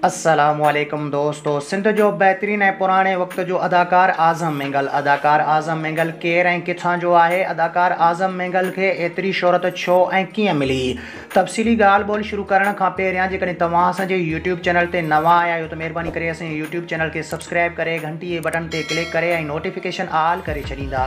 السلام عليڪم دوستو سنڌ جو بهترين ۽ پراڻي وقت جو اداڪار اعظم مينگل اداڪار اعظم مينگل ڪير ۽ ڪٿان جو آهي اداڪار اعظم مينگل کي ايتري شهرت ڇو ۽ ڪيئن ملي تفصيلي ڳالهه ٻولهه شروع ڪرڻ کان پهريان جيڪڏهن توهان اسان جي يوٽيوب چينل تي نوان آيا آهيو ته مهرباني ڪري اسان جي يوٽيوب چينل کي سبسڪرائب ڪري گهنٽي جي بٽڻ تي ڪلڪ ڪري ۽ نوٽيفڪيشن آل ڪري ڇڏيندا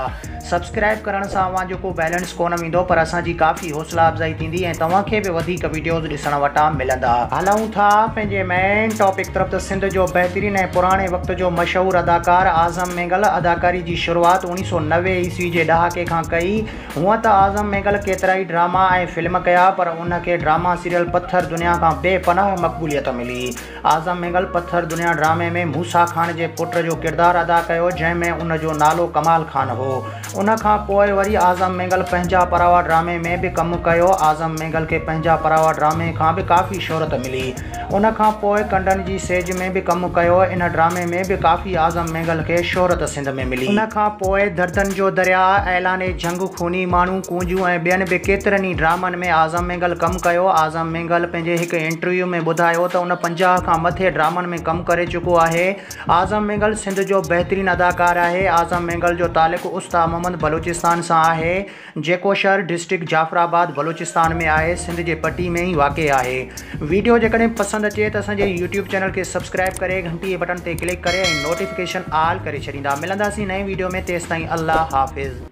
سبسڪرائب ڪرڻ سان اوهان جو ڪو بيلنس ڪونه ويندو پر اسان جي ڪافي حوصلا افزائي ٿيندي ۽ توهان کي به وڌيڪ وڊيوز ڏسڻ وٽان ملندا. هلون ٿا پنهنجي مين ٽاپڪ طرف ته سنڌ جو بهترين ۽ پراڻي وقت جو مشهور اداڪار اعظم مينگل اداڪاري جي شروعات 1990 عيسوي جي ڏهاڪي کان ڪئي. هونئن ته اعظم مينگل ڪيترائي ڊراما ۽ فلم ڪيا پر ان کي ڊراما سيريل پٿر دنيا کان بي پناهه مقبوليت ملي. اعظم مينگل پٿر دنيا ڊرامي ۾ موسيٰ خان جي پٽ جو ڪردار ادا ڪيو جنهن ۾ ان جو نالو ڪمال خان هو. ان کان پوء وري اعظم مينگل پنهنجا پراوا ڊرامي ۾ به ڪم ڪيو. اعظم مينگل کي پنهنجا پراوا ڊرامي کان به ڪافي شهرت ملي. ان کان پوء ڪنڊن جي سيج ۾ به ڪم ڪيو. ان ڊرامي ۾ به ڪافي اعظم مينگل کي شهرت سنڌ ۾ ملي. ان کان پوء دردن جو درياء، اعلان جنگ، خوني ماڻهو، ڪونجون ۽ ٻين به ڪيترن ئي ڊرامن ۾ اعظم مينگل ڪم ڪيو. اعظم مينگل پنهنجي هڪ انٽرويو ۾ ٻڌايو ته ان 50 کان مٿي ڊرامن ۾ ڪم ڪري چڪو آهي. اعظم مينگل سنڌ جو بهترين اداڪار آهي. اعظم مينگل جو تعلق استا محمد بلوچستان سان آهي، جيڪو شهر ڊسٽرڪٽ جعفرآباد بلوچستان ۾ آهي، سنڌ جي پٽي ۾ ئي واقع آهي. ويڊيو جيڪڏهن پسند اچي ته اسان جي يوٽيوب چينل کي سبسڪرائب ڪري گهنٽي جي بٽڻ تي ڪلڪ ڪري ۽ نوٽيفڪيشن آل ڪري ڇڏيندا. ملنداسين نئين ويڊيو ۾ تيستائين الله حافظ.